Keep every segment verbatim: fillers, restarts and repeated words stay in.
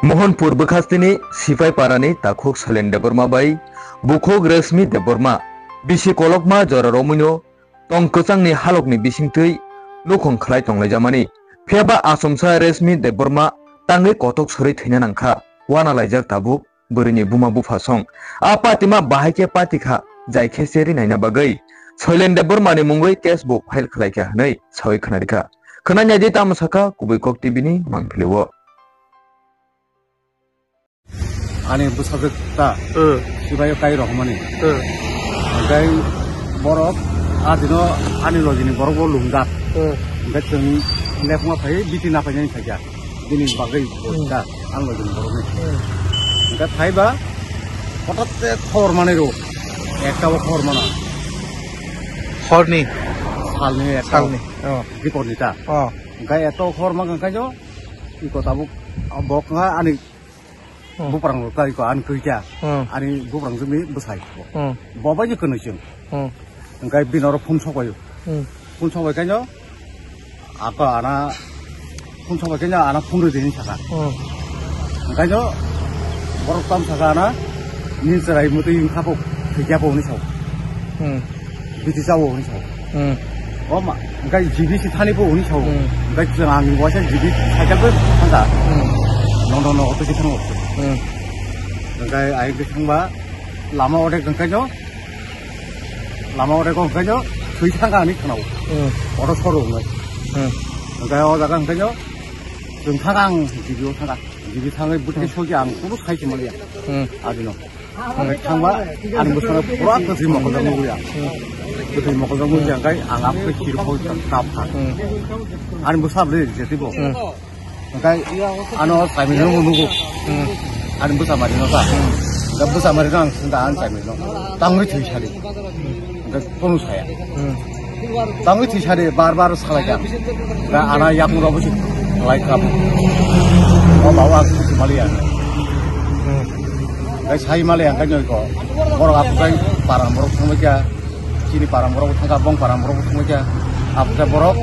Mohanpur bwkhasteni Sipai parani takhuk Sailen Debbarma bai bukhuk Reshmi Debbarma bisi kolokma jora romwino tong kwchangni halokni bisingtwi nukhung khlai tonglaijamani. Phiyaba achomsa Reshmi Debbarma tangwi kotok sori thwina nangkha, wana laijak tabuk bwrwini buma bupha song. A patima bahai khe patikha, jai khe cheri naina bagwi Sailen Debbarmani mungwi case bo file khlaikha hwnwi sawi khwnarikha. Khwnai naidi tamo sakha Kubui Kok T V ni mangpili o. Ani bwsajwk ta, Hmm. Sibai o kai rohormani. Hmm. Hwnkhe borok a dino ani logini borok bo lungjak. Hmm. Hwnkhe chwng lephungo phai biti napainani phaikha. Bini bagwi Hmm. bojka ang logini borokni. Hmm. Hwnkhe phaiba hotat se khobor manwi rw. Ekta bo khobor mana. Horni? Salni ekta. Salni. Oh. Bikorni ta. Oh. Hwnkhe ekta bo khobor mankha hwnkhe jo. Iko tabuk bok wngkha ani Hmm. buprang rok tari ko ani twi kya. Hmm. Ani buprang jumi bwsai. Hmm. Bo bai ni kwnwi chwng. Hmm. Hwnkhe bini oro phone sok bai. Hmm. Phone sok bai kaino. Ako ana phone sok bai kaino ana phone rw dini saka. Hmm. Hwnkhe borok tam saka ana ni chwrai mutwi wngkha bo thwi kya bo hwnwi sao. Hmm. Biti chao hwnwi sao. Hmm. O ma, hwnkhe G B si thani bo hwnwi sao. Hmm. Hwnkhe chwng ang waisa G B cycle bo thangkha. Hmm. Nono no auto si thango. Hmm. Hwnkhe ayuk de thangba lama odek hwnkhe jo, lama odek hwnkhe jo, thwi thangkha hwnwi khnao. Hmm. Auto soro hwnwi. Hmm. Hwnkhe o jaga hwnkhe jo, chwng thangkha ang G B o thangkha. G B thangwi bwtwi Hmm. soki ang kuno sai se maliya. Hmm. Adino. Hwnkhe thangba, ani bwsano pura kwthwi mokoljak nukya. Hmm. Kwthwi mokoljak nukya, hwnkhe ang aphuru chirikoi kap kha. Hmm. Ani bwsa bwrwi jetibo. Hmm. Hwnkhe ano saimino bo nugo. Hmm. Ani bwsa marino ta. Hmm. Hwnkhe bwsa marino ang singkha ani saimino. Tangwi thwi sadi. Hwnkhe kono saya. Hmm. Tangwi thwi sadi bar bar salaikha. Da ana yakung robo si lai kap. O bawa si maliya. Hmm. Gai sai maliya gai noi ko. Borok apu gai param borok thangbai kya. Chini param borok thangka bong param borok thangbai kya. Apu gai borok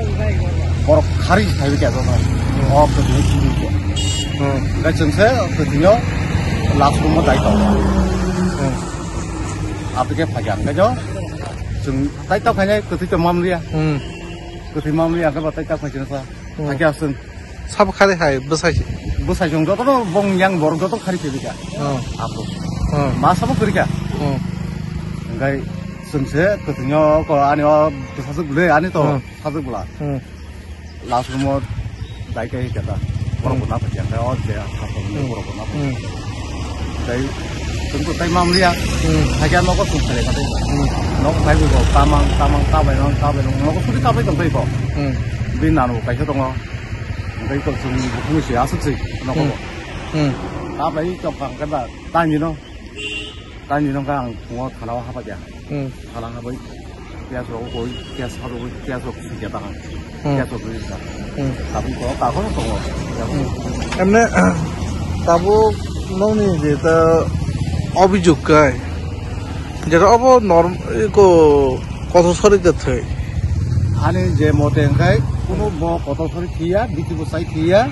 borok khari sai kya to. Hmm. O ko ni chini kya. Hmm. Gai chengse ko tinyo last mo dai to. Hmm. Apu ke phagya gai jo. Chwng tai tao khainai kwthwi tong mam liya. Hmm. Kwthwi mam liya khe ba tai tao khainai sa. Hmm. Hakhe aswng. Sabo khari hai bwsai se. Bwsai chwng joto no bong yang borok joto khari philika. Hmm. Apo. Hmm. Ma sabo khurika. Hmm. Ngai chwng se kwthwi nyo ko ani o bwsajwk le ani to Hmm. sajwk bwla. Hmm. Last room o dai kai kata. Borok Hmm. bo na phaikha, o je hapang ni Hmm. borok bo na phaikha. Hmm. Dai, tungko tai mam liya. Hmm. Thakya nogo sung khale kata. Hmm. Nogo bai bo tamang, tamang, tabai nang, tabai nang, nogo suri tabai tong bai ko. Hmm. Bi nanu kaisa tongo. Dai ko sung bukhung si asuk si nogo Hmm. bo. Hmm. Tabai tong kang kata, tani no. Tani no kang phungo thana o hapa dia. Hmm. Thana habai, piyaj rok koi, piyaj sabo koi, piyaj rok sijata kang. Hmm. Piyaj rok sijata. Hmm. Tabuk to, ta kono tongo. Hmm. Emne, tabuk nokni je ta obijog kai. Jera obo norm, iko kotor sori de thai. Ani je mote hwnkhe, kuno bo kotor sori khiya, biti bo sai khiya.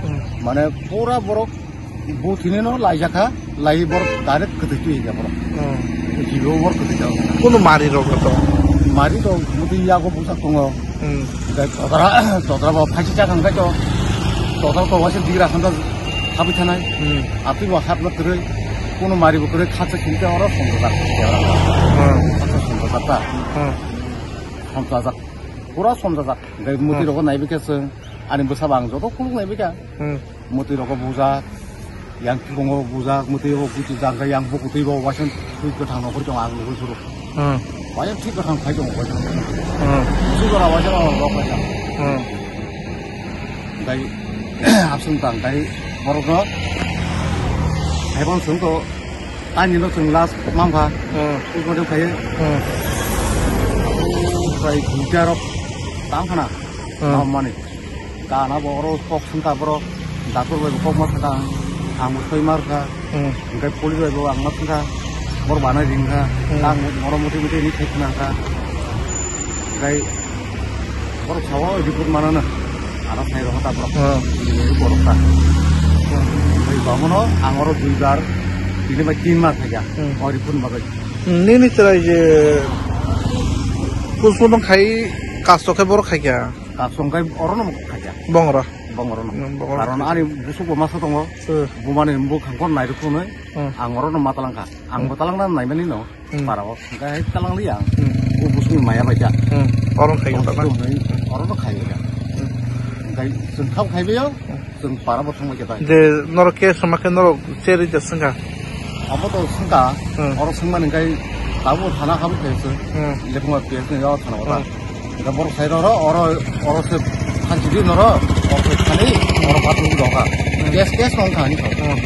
Hmm. Mane pura borok Bo tini no laijak kha, lai borok direct kwtwi twi ya borok. Hmm. Jibo borok kwtwi twi. Kuno mari rok to? Mari to muti yago busak tongo. Hmm. Dai todra, todra bo phaisi chak hangkai to. Todra to waisa digra handa habi thanai. Hmm. Atwi bo hapna kwrwi. Kuno mari bo kwrwi khatsa khinta oro somjajak. Hmm. Khatsa somjajak ta. Hmm. Somjajak. Pura somjajak. Dai muti Hmm. rok naibi khe chwng. Ani bwsa bang joto khuluk naibi kha. Hmm. Mwtwi rogo bujak, yang kikongo bujak, mwtwi rogo guti jak, yang bo kwtwi bo waisa twi kwthang nongkhor tongo ang nugwi phuru. Hmm. Waisa twi kwthang phai tongo waisa. Hmm. Bisi jora waisa rok waisa. Hmm. Tei abswng tang tei borokno hai bono chwng to tani no chwng last mankha. Hmm. Tei bono khaye. Hmm. Tei duita rok tang khana. Hmm. Mani. Gana bo oro kok sungkha borok, doctor bai bo kok ma sungkha, ang bo soi ma rwkha, Hmm. hwnkhe police bai bo ang ma sungkha, borok bana ringkha, Hmm. Ang moro muti muti ni thai khna kha, hwnkhe borok sao report manana, ana sai rokha ta borok, Hmm. borok ta. Omono ang oro duibar, tini bai tin mas khaikha. Hmm. Ori phun bagwi. Hmm, nini chwrai je postmortem khai kasto khe borok khaikha. Kasto khai oro no khaikha. Bongro. Bongro no. Hmm, bongro. Karon ani busuk bo masa tongo. Hmm. Bumani bwkhang kon nai rukuni. Hmm. Ang oro no matalangkha. Ang bo talangna naimani no. Hmm. Para o. Hingke hai talang liya. Hmm. O busuk ni maya bai ja. Hmm. Oro khai ta na. Oro no khai ja. Hmm. Hingke chwng khao khai bai o. Hmm. Chwng para bo thang bai ja ta. Je norok ke sama ke norok cheri ja sengka. Abo to sengka. Hmm. Oro sengmani hingke tabo thana kabo khai se. Hmm. Lephung bai piyas ni o thana o ta. Hmm. Ega borok sai roro, oro, oro se phanchidi noro, oro se khani, oro patung doka. Gas, gas nong khani kho. Hmm.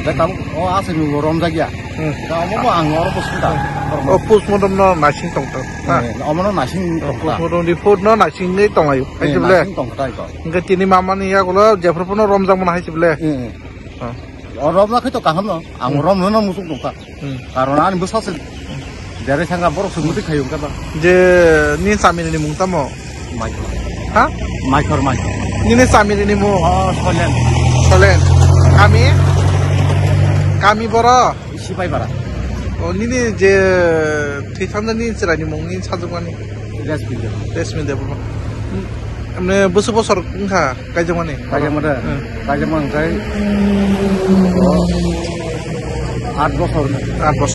Ega tam, o asai nung romjak ya. Hmm. Ega omo bo ang oro bo sita. O postmortem no naising tong tong, ha? Eh, omo no naising tong ta. Postmortem report no naising ni tong ayo. Hai se bole. Naising tong ta iko. Hingke tini mama ni yagulo jephru phano romjak mano hai se bole. Eh, eh. Ha. O romjak khai to kaham no. Ang romno no musuk tong ta. Hmm. Karon ani bwsa se dere sanga borok se muti khayo wngkha ba. Je ni chamiri ni mung tamo? Maikhor. Ha? Maikhor, Maikhor. Nini chamiri ni mung? Oh, Solen. Solen. Kami? Kami boro? Sipaipara. Oh, nini je thwi thamda nini chwrai ni mung nini sajwkmani? Resmi Debbarma. Resmi Debbarma. Mane bwswk bosor wngkha? Kaijakmani? Kaijakmani? Hmm. Kaijakma hwnkhe, o, aat bosor. Aat bosor.